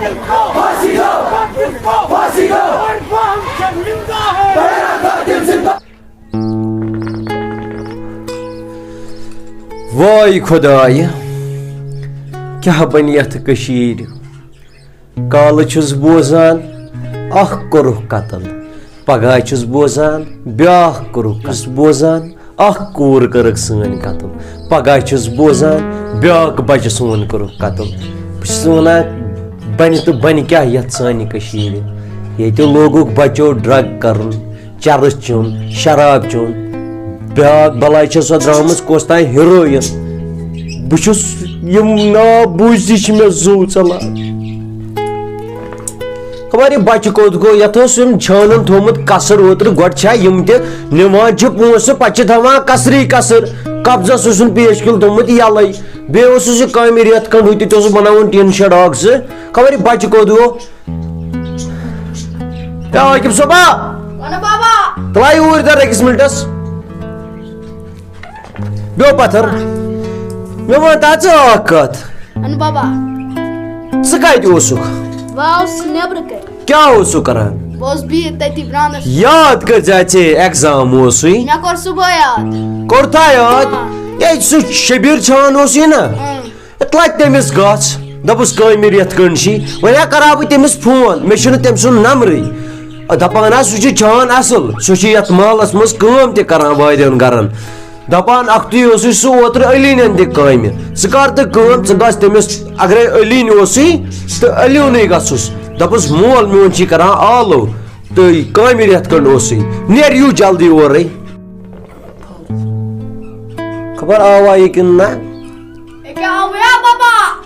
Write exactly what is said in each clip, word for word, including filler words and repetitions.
پھانسی دو! پھانسی دو! اور وہ ہم شرمندہ ہے۔ وای خدایہ، کیٛاہ بنہِ یتھ کٔشیٖرِ؟ کالہٕ چھُس بوزان، اکھ کوٚرُکھ قتل۔ پگاہ چھُس بوزان، بیٛاکھ کوٚرُکھ قتل۔ چھُس بوزان، اکھ کوٗر کٔرٕکھ سٲنۍ قتل۔ پگاہ چھُس بوزان، بیٛاکھ بچہٕ سون کوٚرُکھ قتل۔ بہٕ چھُس وَنان، بنہِ تہٕ بنہِ کیٛاہ یتھ سانہِ کٔشیٖرِ؟ ییٚتہِ لوگُکھ بچو drug کرُن، چرس چیوٚن، شراب چیوٚن۔ بیٛاکھ بلاے چھےٚ سۄ درٛامٕژ کۄس تام heroin۔ بہٕ چھُس، یِم ناو بوٗزتھٕے چھِ مےٚ زُو ژلان۔ خبر یہِ بچہٕ کوٚت گوٚو، یتھ اوس أمۍ چھانن تھوٚومُت کسر اوترٕ، گۄڈٕ چھا یِم تہِ نِوان چھِ پونٛسہٕ، پتہٕ چھِ تھاوان کسرٕے کسر۔ قبضس اوسُن پیش کِل تھوٚومُت یلے، بیٚیہِ اوسُس یہِ کامہِ رٮ۪تھ کھنٛڈ ہُہ تہِ تہِ اوسُس بناوُن ٹیٖن شیڈ اکھ زٕ۔ خبر یہِ بچہٕ کوٚت گوٚو۔ اے عاقب صٲبا، ونہٕ بابا۔ تلہ یوٗرۍ در أکِس مِنٹس۔ بیو پتھر۔ مےٚ وَن تہٕ ژٕ اکھ کتھ۔ ونہٕ بابا۔ ژٕ کتہِ اوسُکھ؟ بہٕ اوسُس نیٚبرٕ کَنہِ۔ کیٛاہ اوسُکھ کران؟ بہٕ اوسُس بِہِتھ تٔتی برٛانٛدَس۔ یاد کٔرۍ زِ ژےٚ exam اوسُے۔ مےٚ کوٚر صُبحٲے یاد۔ کوٚر تھا یاد؟ ہاں۔ ہے، سُہ شبیٖر چھان اوسُے نا؟ اۭں۔ اطلاع تٔمِس گژھ، دَپُس کامہِ رٮ۪تھ کٔنۍ چھِ، وۄنۍ ہا کَرٕ ہا بہٕ تٔمِس فون، مےٚ چھُنہٕ تٔمۍ سُنٛد نمبرٕے۔ دَپان ہا سُہ چھُ جان اَصٕل، سُہ چھُ یَتھ محلَس منٛز کٲم تہِ کَران واریاہَن گَرَن۔ دَپان اَکھتُے اوسُے سُہ اوترٕ علی نٮ۪ن تہِ کامہِ، ژٕ کَر تہٕ کٲم، ژٕ گژھ تٔمِس، اگرَے علی نہِ اوسُے تہٕ علیونٕے گژھُس، دَپُس مول میون چھُے کَران آلو تہٕ کامہِ رٮ۪تھ کٔنۍ اوسُے، نیر یوٗ جلدی اورَے۔ خبر آوا یہِ کِنہٕ نہ۔ ییٚکیٛاہ آوُیا بابا؟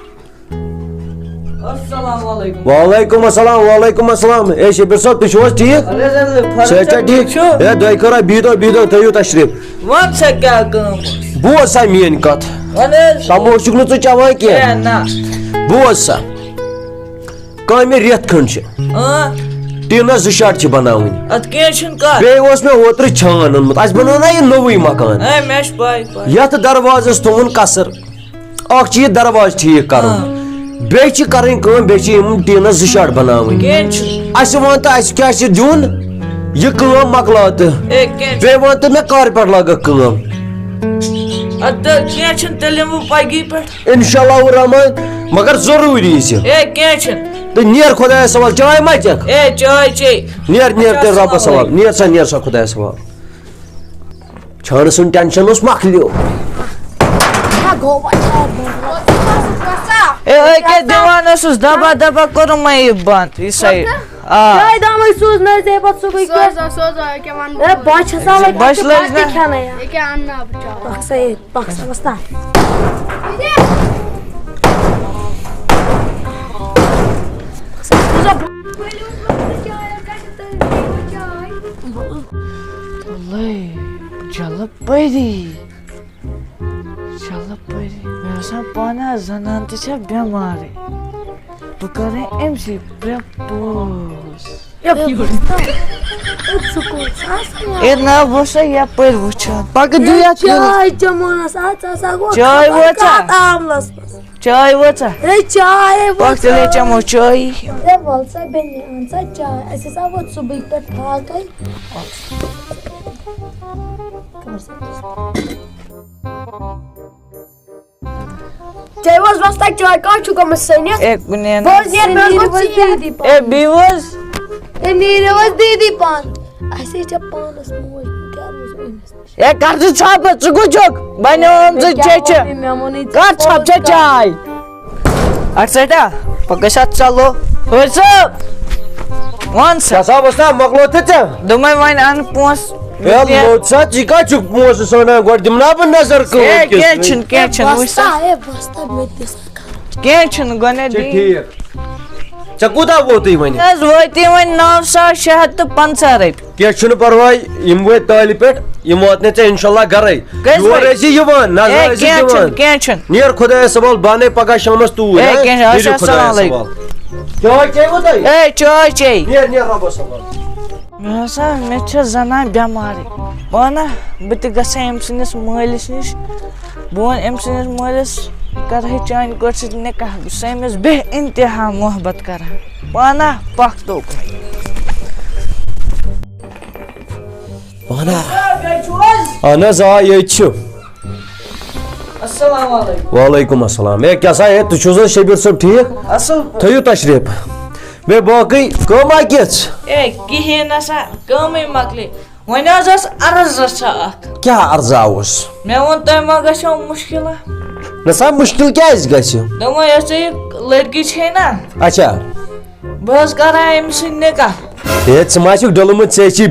السلام علیکم۔ وعلیکم السلام، وعلیکم السلام۔ اے شبیر صٲب، تُہۍ چھِو حظ ٹھیٖک؟ اہن حظ، اہن حظ، فرق صحت چھا چھا ٹھیٖک؟ ٹھیٖک چھُ؟ ہے، دۄیہِ خٲرا، بِہِو تُہۍ، بِہِو تُہۍ، تھٲیِو تشریٖف۔ وَن سا کیٛاہ کٲم ٲس؟ بوز سا میٛٲنۍ کَتھ۔ وَن حظ۔ تَموکھ چھُکھ نہٕ ژٕ چٮ۪وان کینٛہہ۔ ہے، نہ۔ بوز سا۔ کامہِ رٮ۪تھ کھنٛڈ چھِ۔ اۭں۔ ٹیٖنَس زٕ شڈ چھِ بناوٕنۍ۔ اَدٕ کینٛہہ چھُنہٕ کَتھ۔ بیٚیہِ اوس مےٚ اوترٕ چھان اوٚنمُت، اَسہِ بنوو نا یہِ نوٚوُے مکان۔ اے، مےٚ چھِ پَے، پَے۔ یَتھ دروازَس تھوٚوُن کَسٕر۔ اکھ چھُ یہِ دروازٕ ٹھیٖک کرُن۔ ہاں۔ بیٚیہِ چھِ کرٕنۍ کٲم، بیٚیہِ چھِ یِم ٹیٖنَس زٕ شڈ بناوٕنۍ۔ کینٛہہ چھُنہٕ۔ اَسہِ وَن تہٕ اَسہِ کیٛاہ چھِ دیُن؟ یہِ کٲم مۄکلاو تہٕ۔ اے، کینٛہہ چھُنہٕ۔ بیٚیہِ وَن تہٕ مےٚ کر پٮ۪ٹھ لگکھ کٲم؟ اَدٕ کینٛہہ چھُنہٕ، تیٚلہِ یِمہٕ بہٕ پگی پٮ۪ٹھ۔ انشاءاللہ الرحمن، مگر ضروٗری یی زِ۔ اے، کینٛہہ چھُنہٕ۔ تہٕ نیر خۄدایَس حوال، چاے ما چکھ؟ اے، چاے چے۔ نیر، نیر تہٕ رۄبَس حوال، السلام علیکم۔ نیر سا، نیر سا خۄدایَس حوال۔ چھانہٕ سُنٛد ٹینشن اوس مۄکلیو۔ اے، أکے دِوان ٲسٕس دبا دبا، کوٚرُم مےٚ یہِ بنٛد، یہِ سایڈ۔ آ۔ چاے دامٕے سوٗز نہٕ حظ، ہے، پتہٕ صُبحٕے کیٛاہ؟ سوز، سوز، یہِ کیٛاہ وَنہٕ بہٕ؟ ہے، بہٕ چھَس آوَے بَچہٕ پَتہٕ لٔج نہ۔ کَتہِ کھٮ۪نَے یا؟ یہِ کیٛاہ اَننہٕ بہٕ چاے؟ پَکھ سا ییٚتہِ، پَکھ سا، وَستا۔ وَلَے، جَلہٕ پٔری۔ چلو پٔری۔ مےٚ باسان پانہٕ آز زنان تہِ چھےٚ بٮ۪مارٕے۔ بہٕ کرے أمۍ سٕے پرٛپوز۔ ہے، نہ، بہٕ چھُسے یپٲرۍ وٕچھان۔ پگاہ دِیِو یتھ چاے چٮ۪مو نہ سا، ژٕ ہسا گوٚو چاے خبر وٲژا؟ کتھ عملس منٛز۔ چاے وٲژا؟ ہے، چاے پکھ وٲژ۔ تیٚلے چٮ۪مو چایی۔ ہے، وَل سا بیٚنہِ، اَن سا چاے۔ اَسہِ ہسا ووت صُبحٕکۍ پٮ۪ٹھ فاقے۔ چاے وٲژ وۄستا، چاے کَتھ چھُ گوٚمُت سٔنِتھ؟ اے، کُنہِ بہٕ حظ نیرٕ، مےٚ نیٖرِو حظ حظ ژیٖرۍ۔ دیٖدی پانہٕ۔ اے، بیٚیہِ حظ؟ اے، نیٖرِو حظ دیٖدی پانہٕ۔ اَسہِ حظ چھےٚ پانَس موج، بہٕ کیٛاہ روزٕ أمِس نِش؟ اے، کر ژٕ ژھۄپہٕ، ژٕ کُس چھُکھ؟ بنیوم ژٕ کیٛاہ چھِ؟ مےٚ ووٚنُے ژےٚ کر ژھۄپہٕ ژےٚ پانَس چاے؟ اَٹھ سَٹا، پَکھ گژھ اَتھ ژَلو۔ ہٲج صٲب، وَن سا۔ کیٛاہ سا وَستا، مۄکلو تہٕ ژےٚ؟ دوٚپمَے وۄنۍ اَن پونٛسہٕ۔ ہے، لوٚت سا، ژٕ کَتہِ چھُکھ پونٛسہٕ ژھانٛڈان؟ گۄڈٕ دِمہٕ نا بہٕ نظر کٲم ہے، کِژھ کینٛہہ چھُے؟ چھُنہٕ، کینٛہہ چھُنہٕ، وٕچھ سا۔ وۄستا، ہے، وۄستا، مےٚ تہِ دِ سا خرٕچ۔ کینٛہہ چھُنہٕ، گۄڈٕنٮ۪تھ اچھا، دِ۔ ٹھیٖک۔ ژےٚ کوٗتاہ ووتُے وۄنۍ؟ حظ وٲتی وۄنۍ نَو ساس شےٚ ہَتھ تہٕ پنٛژاہ رۄپیہِ۔ کینٛہہ چھُنہٕ پرواے، یِم وٲتۍ طالب پٮ۪ٹھ، یِم واتنَے ژےٚ اِنشاءاللہ گَرَے۔ کٔژِ یور بجہِ؟ ٲسی یِوان، نظر ہے، ٲسی کینٛہہ دِوان۔ چھُنہٕ، کینٛہہ چھُنہٕ۔ نیر خۄدایَس حوال، بہٕ اَنَے پَگاہ شامَس توٗرۍ، ہے، ہا؟ کینٛہہ چھُنہٕ۔ نیٖرِو اچھا، السلام خۄدایَس علیکُم۔ حوال۔ چاے چیٚیِوٕ تۄہہِ؟ ہے، چاے چے۔ نیر، نیر رۄبَس حوال۔ مےٚ ہسا، مےٚ چھےٚ زنان بٮ۪مارٕے۔ بہٕ وَنہ، بہٕ تہِ گژھٕ ہا أمۍ سٕنٛدِس مٲلِس نِش۔ بہٕ وَنہٕ أمۍ سٕنٛدِس مٲلِس، کرٕ ہے چانہِ کورِ سۭتۍ نکاح، بہٕ چھُس أمِس بے انتہا محبت کران۔ پانا پکھ توکُن۔ پانا۔ گرِ چھِو حظ؟ اہن حظ، آ، ییٚتہِ چھُ۔ السلام علیکم۔ وعلیکم السلام۔ ہے، کیٛاہ سا، ہے، تُہۍ چھِو حظ شبیر صٲب ٹھیٖک؟ اصل پٲٹھۍ۔ تھٲیِو تشریٖف۔ ہے، باقٕے کٲم آ کِژھ؟ ہے، کِہیٖنۍ نہ سا، کٲمٕے مۄکلے۔ وۄنۍ حظ ٲس عرض رژھا اکھ۔ کیٛاہ عرضا اوس؟ مےٚ ووٚن، تۄہہِ ما گژھیو مُشکِلا؟ نہ سا، مُشکِل کیٛازِ گژھِ؟ دوٚپمَے، یۄس ژےٚ یہِ لٔڑکی چھے نا، اچھا۔ بہٕ حظ کرٕ ہا أمِس سۭتۍ نِکاح۔ ہے، ژٕ ما چھُکھ ڈوٚلمُت؟ ژےٚ چھی،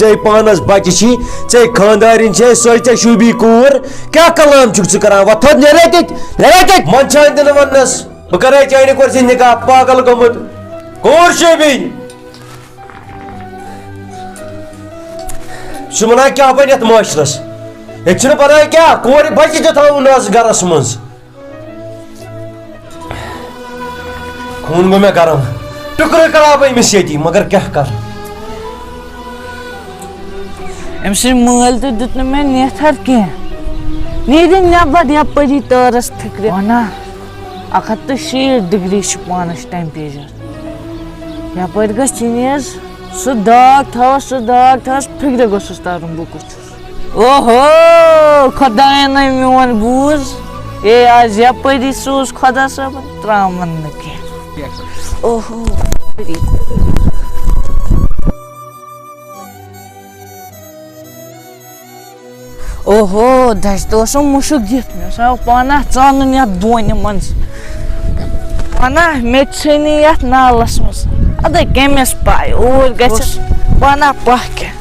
ژےٚ پانَس بَچہِ چھی، ژےٚ خانٛدارِنۍ چھے، سۄے ژےٚ شوٗبی کوٗر۔ کیٛاہ کلام چھُکھ ژٕ کران؟ وۄتھ تھوٚد، نیرے تَتہِ، نیرے تَتہِ۔ منٛد چھانہِ دِنہٕ وَننَس۔ بہٕ کرے چانہِ کورِ سۭتۍ نِکاح، پاگل گوٚمُت۔ کوٗر شوٗبی۔ سُہ وَنان کیٛاہ بَنہِ یَتھ معاشرَس؟ ییٚتہِ چھُنہٕ بَنان کیٛاہ، کورِ بَچہِ تہِ تھاوُن نہٕ حظ گَرَس منٛز۔ خوٗن گوٚو مےٚ گرم، ٹُکرٕ کَرٕ ہا بہٕ أمِس ییٚتی، مگر کیٛاہ کَرٕ؟ أمۍ سٕنٛدۍ مٲلۍ تہِ دیُت نہٕ مےٚ نیتھر کینٛہہ۔ نیٖرِن نٮ۪بر یپٲری تٲرس فِکرِ۔ وَنا، اَکھ ہَتھ تہٕ شیٖٹھ ڈگری چھُ پانَس ٹیمپریچر۔ یپٲرۍ گژھِ چیٖز سُہ داغ تھاوَس، سُہ داغ تھاوَس، فِکرِ گوٚژھُس تَرُن بہٕ کُس چھُس۔ اوہو، خۄدایَن ہے میون بوٗز۔ اے، آز یپٲری سوٗز خۄدا صٲبَن، ترٛاوَن نہٕ کینٛہہ۔ اوہو۔ اوہو، دَچھِ تہٕ اوسُم مُشُک دِتھ۔ مےٚ اوس آو پانہ ژانُن یَتھ بونہِ منٛز۔ پانہ مےٚ تہِ ژھٕنہِ یَتھ نالَس منٛز۔ اَدٕ کٔمِس پَے، اوٗرۍ گژھِ پانہ پَکھ کیٛاہ۔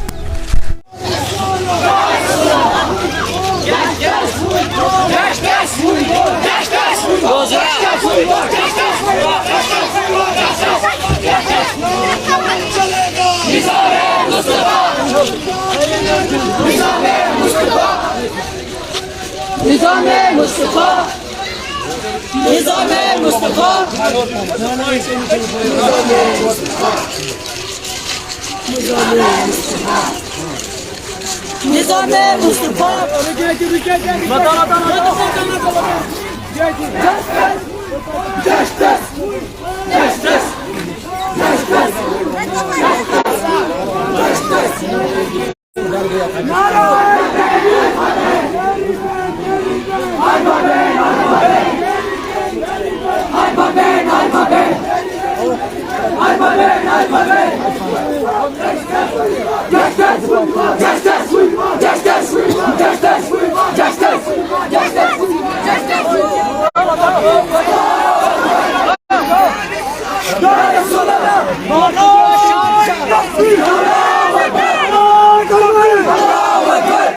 نظام مصطفیٰ، نظام مصطفیٰ، نظام مصطفیٰ۔